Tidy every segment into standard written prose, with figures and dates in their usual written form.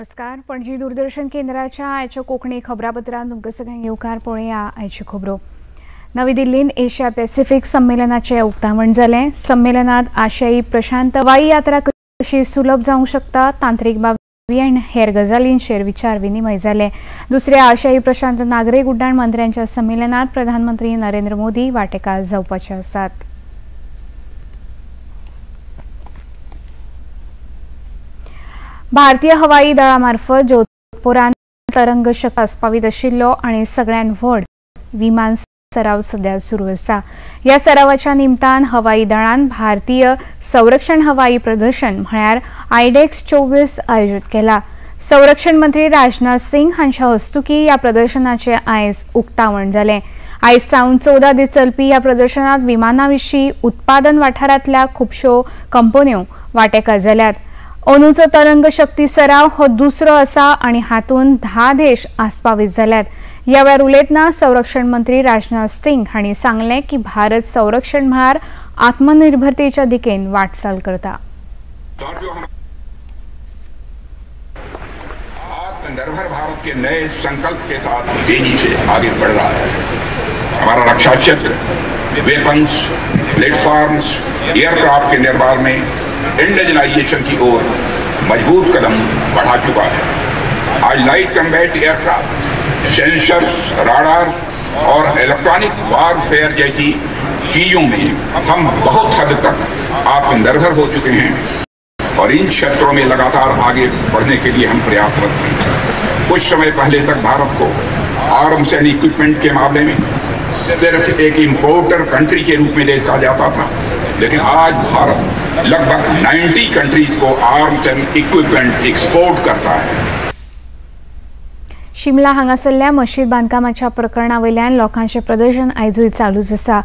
नमस्कार, पणजी दूरदर्शन केंद्राच्या आयच्या कोंकणी खबरापत्रांत तुमकां सगळ्यांक येवकार. पळोवया आयच्यो खबरो. नवी दिल्लींत एशिया पॅसिफिक संमेलनाचें उक्तावण जालें. संमेलनांत आशियाई प्रशांत हवाई यात्रा कशी सुलभ जावंक शकता, तांत्रीक बाबी आनी हेर गजालींचेर विचार विनिमय जाले. दुसऱ्या आशियाई प्रशांत नागरीक उड्डाण मंत्र्यांच्या संमेलनांत प्रधानमंत्री नरेंद्र मोदी वांटेकार जावपाचे आसात. भारतीय हवाई दळा मार्फत जोधपुरांत तरंग शक आस्पावीत आशिल्लो आनी सगळ्यांत व्हड विमान सराव सध्या सुरू आसा. ह्या सरावाच्या निमतान हवाई दळान भारतीय संरक्षण हवाई प्रदर्शन म्हळ्यार आयडेक्स 24 आयोजीत केला. संरक्षण मंत्री राजनाथ सिंग हांच्या हस्तुकी ह्या प्रदर्शनाचें आयज उक्तावण जालें. आयज सावन 14 दीस चलपी ह्या प्रदर्शनात विमाना विशीं उत्पादन वाठारांतल्या खुबश्यो कंपन्यो वांटेकार जाल्यात. अंदूचो तरंग शक्ती सराव हो दुसरो आसा आनी हातूंत 10 देश आस्पावीत जाल्यात. ह्या वेळार उलयतना संरक्षण मंत्री राजनाथ सिंग हांणी सांगलें की भारत संरक्षण मळार आत्मनिर्भरतेच्या दिकेन वाटचाल करता. आत्मनिर्भर भारत के नए संकल्प के साथ तेजी से आगे बढ़ रहा है. हमारा रक्षा क्षेत्र वेपन्स, प्लेटफॉर्म्स, एयरक्राफ्ट के निर्माण में इंडिजनाइजेशन की ओर मजबूत कदम बढ़ा चुका है. आज light combat aircraft, sensors, radar और इलेक्ट्रॉनिक वारफेयर जैसी चीजों में हम बहुत हद तक आत्मनिर्भर हो चुके हैं और इन क्षेत्रों में लगातार आगे बढ़ने के लिए हम प्रयासरत हैं. कुछ समय पहले तक भारत को आर्म्स एंड इक्विपमेंट के मामले में सिर्फ एक इम्पोर्टर कंट्री के रूप में देखा जाता था, लेकिन आज भारत लगभग 90 कंट्रीज को आर्म्स एंड इक्विपमेंट एक्सपोर्ट करता है. शिमला हांगासरल्या मशीद बांदकामाच्या प्रकरणा वयल्यान लोकांचें प्रदर्शन आयजूय चालूच आसा.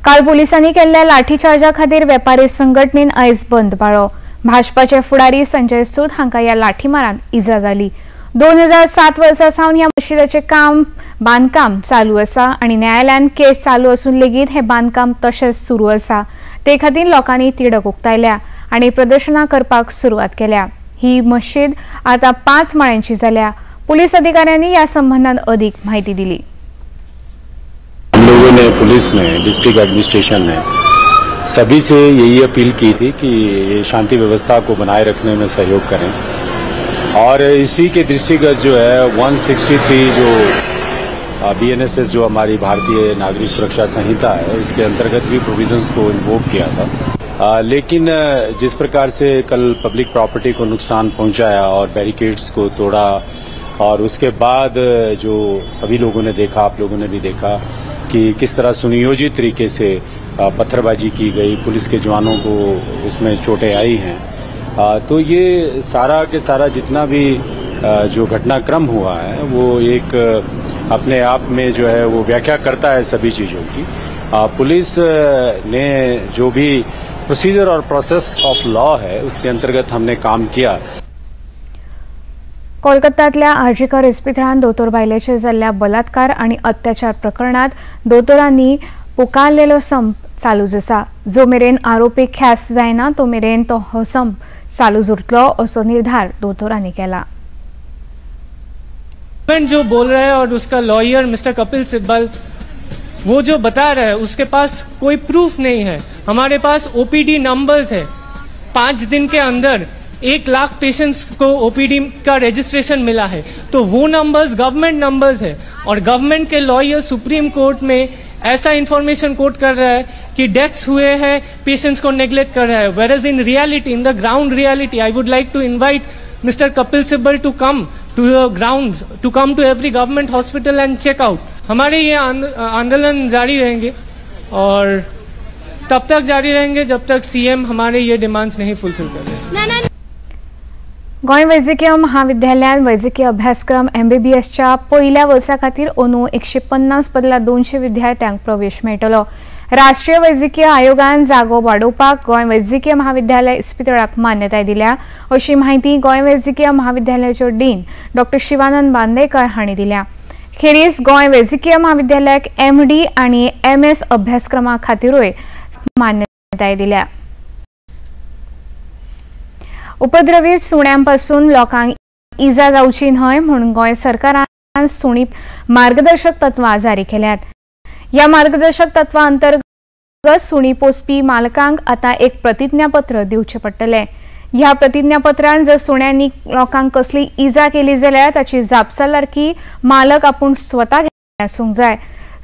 काल पुलिसांनी केल्ल्या लाठीचार्जा खातीर वेपारी संघटनेन आयज बंद पाळ्ळो. भाजपाचे फुडारी संजय सूद हांकां ह्या लाठीमारान इजा जाली. 2007 वर्सा सावन ह्या मशिदाचें काम बांदकाम चालू आसा आनी न्यायालयान केस चालू आसून लेगीत हें बांदकाम तशेंच सुरू आसा. ते खातीर लोकांनी तिडक उक्तायल्या आनी प्रदर्शनां करपाक सुरवात केल्या. ही मशीद आतां 5 माळ्यांची जाल्या. पुलिस अधिकाऱ्यांनी या संबंधात अधिक माहिती दिली. हम लोगों ने, पुलिस ने, डिस्ट्रिक्ट एडमिनिस्ट्रेशन ने सभी से यही अपील की थी कि ये शांति व्यवस्था को बनाए रखने में सहयोग करें और इसी के दृष्टिगत जो है 163 जो BNSS जो हमारी भारतीय नागरिक सुरक्षा संहिता है उसके अंतर्गत भी प्रोविजंस को इन्वोक किया था। लेकिन जिस प्रकार से कल पब्लिक प्रॉपर्टी को नुकसान पहुंचाया और बैरिकेड्स को तोड़ा और उसके बाद जो सभी लोगों ने देखा, आप लोगों ने भी देखा कि किस तरह सुनियोजित तरीके से पत्थरबाजी की गई, पुलिस के जवानों को उसमें चोटें आई हैं। तो ये सारा के सारा जितना भी जो घटनाक्रम हुआ है वो एक अपने आप में जो है वो व्याख्या करता है सभी चीज़ों की। पुलिस ने जो भी प्रोसीजर और प्रोसेस ऑफ लॉ है उसके अंतर्गत हमने काम किया. कोलकात्यांतल्या आरजीकर इस्पितळांत दोतोर बायलेचेर जाल्ल्या बलात्कार आनी अत्याचार प्रकरणांत दोतोरांनी पुकारलेलो संप चालूच आसा. जो मेरेन आरोपी ख्यास्त जायना तो मेरेन तो हो संप चालूच उरतलो असो निर्धार दोतोरांनी केला. जो बोल रहा है और उसका लॉयर मिस्टर कपिल सिब्बल वो जो बता रहा है उसके पास कोई प्रूफ नहीं है. हमारे पास ओपीडी नंबर्स है. 5 दिन के अंदर 1 लाख पेशेंट्स को ओपीडी का रजिस्ट्रेशन मिला है, तो वो नंबर्स गवर्नमेंट नंबर्स है और गवर्नमेंट के लॉयर सुप्रीम कोर्ट में ऐसा इंफॉर्मेशन कोट कर रहा है कि डेथ्स हुए हैं, पेशेंट्स को नेग्लेक्ट कर रहा है. Whereas in reality, in the ground reality, I would like to invite mister Kapil Sibal to come to the ground, to come to every government hospital and check out. हमारे ये आंदोलन जारी रहेंगे और तब तक जारी रहेंगे जब तक सीएम हमारे ये डिमांड्स नहीं फुलफिल कर रहे. गोंय वैजकीय महाविद्यालयान वैजकीय अभ्यासक्रम MBBSच्या पयल्या वर्सा खातीर अंदू 150 बदला 200 विद्यार्थ्यांक प्रवेश मेळटलो. राष्ट्रीय वैजकीय आयोगान जागो वाडोवपाक गोंय वैजकीय महाविद्यालय इस्पितळाक मान्यताय दिल्या अशी म्हायती गोंय वैजकीय महाविद्यालयाच्यो डीन डॉक्टर शिवानंद बांदेकर हांणी दिल्या. खेरीज गोंय वैजकीय महाविद्यालयाक MD आनी MS अभ्यासक्रमा खातीरूय मान्यताय दिल्या. उपद्रवी सुण्यांपासून लोकांक इजा जावची न्हय म्हूण गोंय सरकारान सुणी मार्गदर्शक तत्वां जारी केल्यात। ह्या मार्गदर्शक तत्वां अंतर्गत सुणी पोसपी मालकांक आतां एक प्रतिज्ञापत्र दिवचें पडटलें। ह्या प्रतिज्ञापत्रान जर सुण्यांनी लोकांक कसली इजा केली जाल्यार ताची जापसालदारकी मालक आपूण स्वता आसूंक जाय।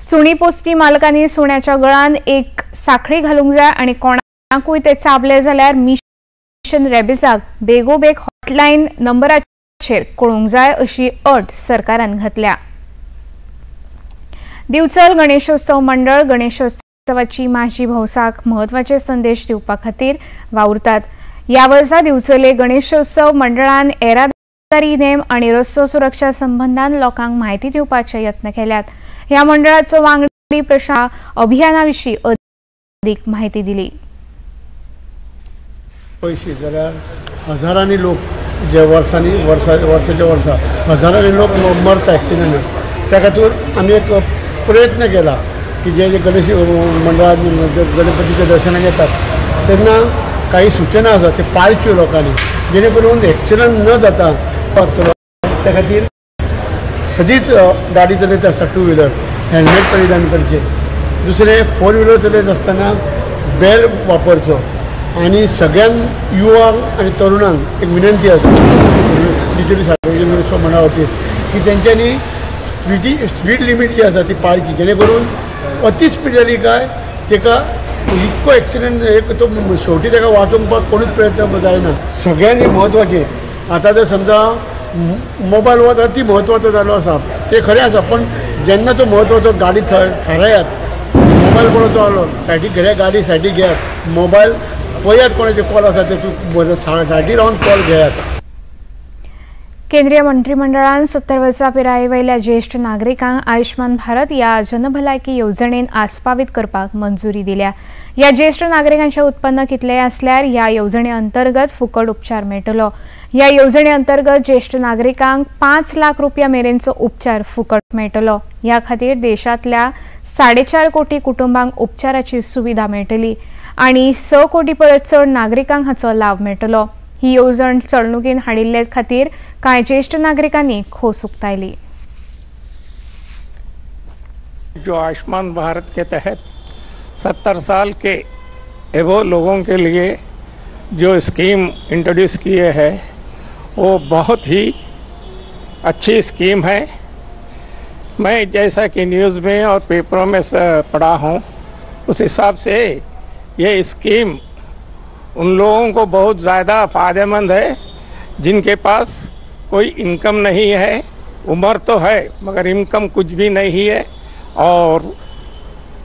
सुणी पोसपी मालकांनी सुण्याच्या गळान एक साखळी घालूंक जाय आनी कोणाकूय ते चाबले जाल्यार मिशन रेबिजाक बेगोबेग हॉटलायन नंबराचेर कळोवंक जाय अशी अट सरकारान घातल्या। दिवचल गणेशोत्सव मंडळ गणेशोत्सवाची माजी भौसाक म्हत्वाचे संदेश दिवपा खातीर वावुरतात। ह्या वर्सा दिवचले गणेशोत्सव मंडळान येरादारी नेम आनी रस्तो सुरक्षा संबंदान लोकांक म्हायती दिवपाचे यत्न केल्यात। ह्या मंडळाचो वांगडी प्रशांत अभियाना विशीं अदीक म्हायती दिली। पयशे जाल्यार हजारांनी लोक जे वर्सांनी वर्साच्या वर्सा हजारांनी लोक मरता एक्सिडंटान। त्या खातीर आमी एक प्रयत्न केला की जे जे गणेश मंडळात गणपतीच्या दर्शनाक येतात तेन्ना काही सूचना आसा ते पाळच्यो लोकांनी, जेणे करून एक्सिडंट न जाता पावतलो। त्या खातीर सदींच गाडी चलयता आसतना टू व्हिलर हेल्मेट परिधान करचें, दुसरें फोर व्हिलर चलयत आसतना बेल वापरचो। आनी सगळ्यांक युवांक आनी तरुणांक एक विनंती आसा डिजिटल सार्वजनिक गणेशोत्सव मंडळा वतीन की तेंच्यांनी स्पीड लिमीट जी आसा ती पाळची, जेणे करून अती स्पीड जाली काय तेका इतको एक्सिडंट एक तो शेवटी ताका वाचोवपाक कोणूच प्रयत्न जायना। सगळ्यांनी म्हत्वाचें आतां जर समजा मोबायल हो अति म्हत्वाचो जालो आसा तें खरें आसा, पण जेन्ना तो म्हत्वाचो गाडी थारायात मोबायल कोणाचो आलो सायडीक घेयात, गाडी सायडीक घेयात, मोबायल पळयात कोणाचे कॉल आसा ते तूं सायडीक रावन कॉल घेयात। केंद्रीय मंत्रिमंडळान 70 वर्सां पिराये वयल्या ज्येश्ठ नागरिकांक आयुष्मान भारत ह्या जनभलायकी येवजणेन आस्पावीत करपाक मंजुरी दिल्या। ह्या ज्येश्ठ नागरिकांचें उत्पन्न कितलेंय आसल्यार ह्या येवजणे अंतर्गत फुकट उपचार मेळटलो। ह्या येवजणे अंतर्गत ज्येश्ठ नागरिकांक 5 लाख रुपया मेरेनचो उपचार फुकट मेळटलो। ह्या खातीर देशांतल्या 4.5 कोटी कुटुंबांक उपचाराची सुविधा मेळटली आनी 6 कोटी परस चड नागरिकांक हाचो लाव मेळटलो। ही येवजण चलणुकीन हाडिल्ले खातीर कांय ज्येष्ठ नागरिकांनी खोस उक्तायली। जो आयुष्मान भारत के तहत 70 साल के एबो लोगों के लिए जो स्कीम इंट्रोड्यूस किए है वो बहुत ही अच्छी स्कीम है। मैं जैसा कि न्यूज़ में और पेपरों में पढ़ा हूँ उस हिसाब से ये स्कीम उन लोगों को बहुत ज़्यादा फ़ायदेमंद है जिनके पास कोई इनकम नहीं है, उम्र तो है मगर इनकम कुछ भी नहीं है और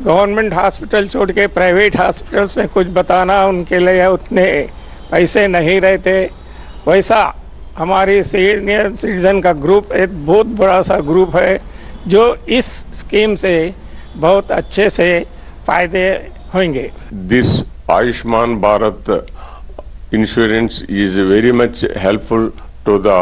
गवर्नमेंट हॉस्पिटल छोड़ के प्राइवेट हॉस्पिटल्स में कुछ बताना उनके लिए उतने पैसे नहीं रहते। वैसा हमारी सीनियर सिटीज़न का ग्रुप एक बहुत बड़ा सा ग्रुप है जो इस स्कीम से बहुत अच्छे से फ़ायदे होंगे। This Ayushman Bharat insurance is very much helpful to the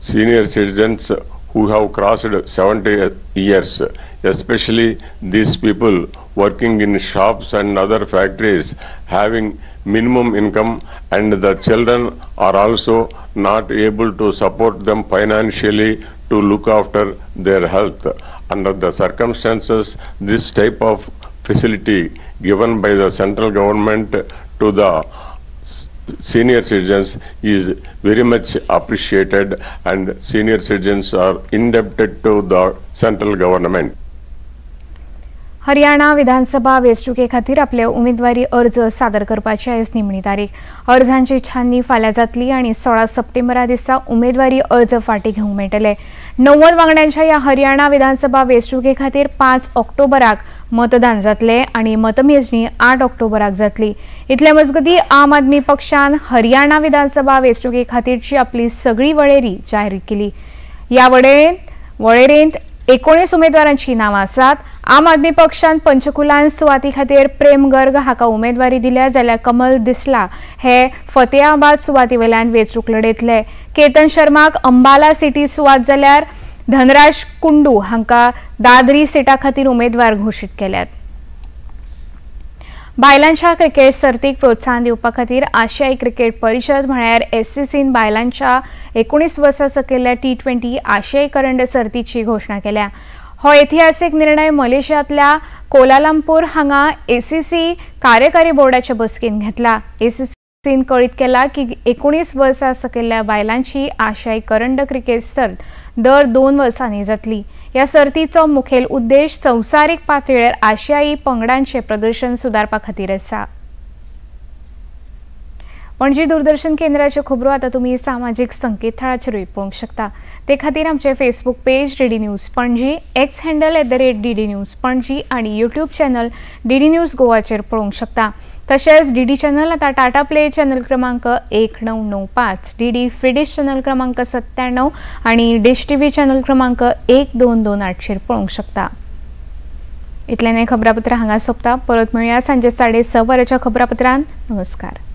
senior citizens who have crossed 70 years, especially these people working in shops and other factories having minimum income, and the children are also not able to support them financially to look after their health. Under the circumstances, this type of facility given by the central government to the senior citizens is very much appreciated, and senior citizens are indebted to the central government. Haryana विधानसभा वेंचणुके खातीर आपले उमेदवारी अर्ज सादर करपाची आयज निमणी तारीख। अर्जांची छाननी फाल्यां जातली आनी 16 सप्टेंबरा दिसा उमेदवारी अर्ज फाटीं घेवंक मेळटले। 90 वांगड्यांच्या ह्या हरियाणा विधानसभा वेंचणुके खातीर 5 ऑक्टोबराक मतदान जातले आनी मतमेजणी 8 ऑक्टोबराक जातली। इतले मजगतीं आम आदमी पक्षान हरियाणा विधानसभा वेंचणुके खातीरची आपली सगळी वळेरी जाहीर केली। ह्या वळेरेंत 19 उमेदवारांची नांवां आसात। आम आदमी पक्षान पंचकुलान सुवाती खातीर प्रेम गर्ग हाका उमेदवारी दिल्या, जाल्यार कमल दिसला हे फतेहाबाद सुवाती वयल्यान वेंचणूक लढयतले। केतन शर्माक अंबाला सिटी सुवात, जाल्यार धनराज कुंडू हांकां दादरी सिटा खातीर उमेदवार घोशीत केल्यात। बायलांच्या क्रिकेट सर्तीक प्रोत्साहन दिवपा खातीर आशियाई क्रिकेट परिशद म्हळ्यार एससीसीन बायलांच्या 19 वर्सां सकयल्या T20 आशियाई करंड सर्तीची घोशणा केल्या. हो ऐतिहासिक निर्णय मलेशियांतल्या कोलालमपूर हांगा एसीसी कार्यकारी बोर्डाच्या बसकेन घेतला. एसीसीन कळीत केला की 19 वर्सां सकयल्या बायलांची आशियाई करंड क्रिकेट सर्त दर 2 वर्सांनी जातली. ह्या सर्तीचो मुखेल उद्देश संवसारीक पातळेर आशियाई पंगडांचे प्रदर्शन सुदारपा खातीर आसा. पणजी दूरदर्शन केंद्राच्यो खबरो आतां तुमी सामाजीक संकेतथळाचेरूय पळोवंक शकता. ते खातीर आमचे Facebook page DD news Panaji, X handle @DD news Panaji आनी यूट्यूब चॅनल डीडी न्यूज गोवाचेर पळोवंक शकता. तशेंच डीडी चॅनल आतां टाटा प्ले चॅनल क्रमांक 1995, डीडी फ्रीडिश चॅनल क्रमांक 97 आनी डिश टीव्ही चॅनल क्रमांक 1228 पळोवंक शकता. इतलें न्हय, खबरापत्र हांगा सोंपता. परत मेळुया सांजे 6:30 वरांच्या खबरापत्रान. नमस्कार.